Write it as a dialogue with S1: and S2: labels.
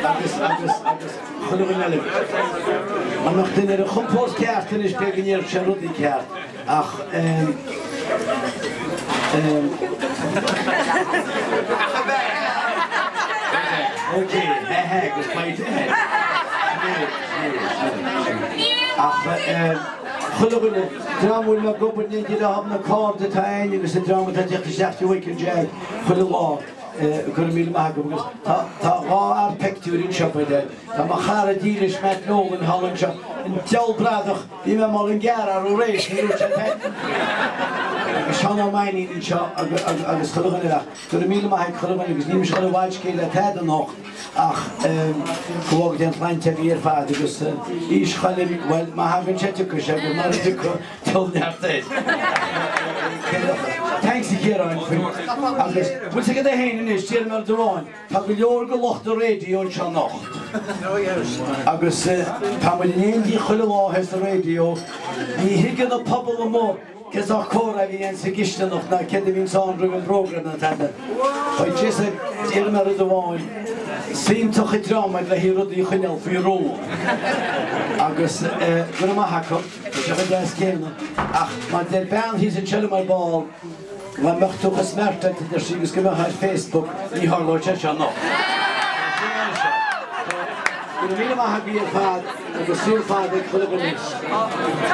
S1: Agus, agus, agus chuile dhuine eile. Dá mbeadh duine ar a chompord ceart anois b'fhéidir go ndéarfadh sé rudaí ceart ach ehm, ehm. Ok, he he agus beidh he. Ach ehm, chuile dhuine, dream a bhfuil mé ag obair in éindí leo, na cairde atá againn agus an dream atá ag teacht isteach go Michael Jack chuile lá. Go raibh míle maith agaibh agus tá tá dhá fhear peictiúir anseo by the Tá mo chara dílis Matt Nolan thall anseo, an diabhal bradach, bhí mé ag moladh an gearr arú aréir, ní raibh sé féin. Agus Seán Ó Mainnín anseo agus chuile dhuine eile ach go raibh míle maith ag chuile dhuine agus níl mise ag dul i bhfad scéil le tada anocht ach go bhfága Dia an tsláinte agaibh ar fad agus aois Choilm, bhuel má thagann sé tiocfaidh sé agus mara dtiocfaidh Tabhair neart air. Thanks a Chiaráin faoi. Agus bhfuil 's agat é féin anois, déarfaidh mé rud amháin, tá go leor de lucht an raidió anseo anocht. Agus tá muid in éindí chuile lá thíos sa raidió. Ní thuigeann an pobal amuigh cé sórt comhrá a bhí ann sa gcisteanach ná céard a bhíonns ann roimh an bprógram ná tada. But just déarfaidh mé rud amháin, is iontach an dream muid le haghaidh rudaí a choinneáil faoi rún. Agus go raibh maith acu. Tá sé chomh deas céanna, ach mar deir bean thíos anseo liom ar ball, dá mbeadh tú chomh smart a deir sí agus go mbeifeá ar Facebook, ní tharlódh sé seo anocht. Go raibh míle maith agaibh ar fad agus saol fada ag chuile dhuine.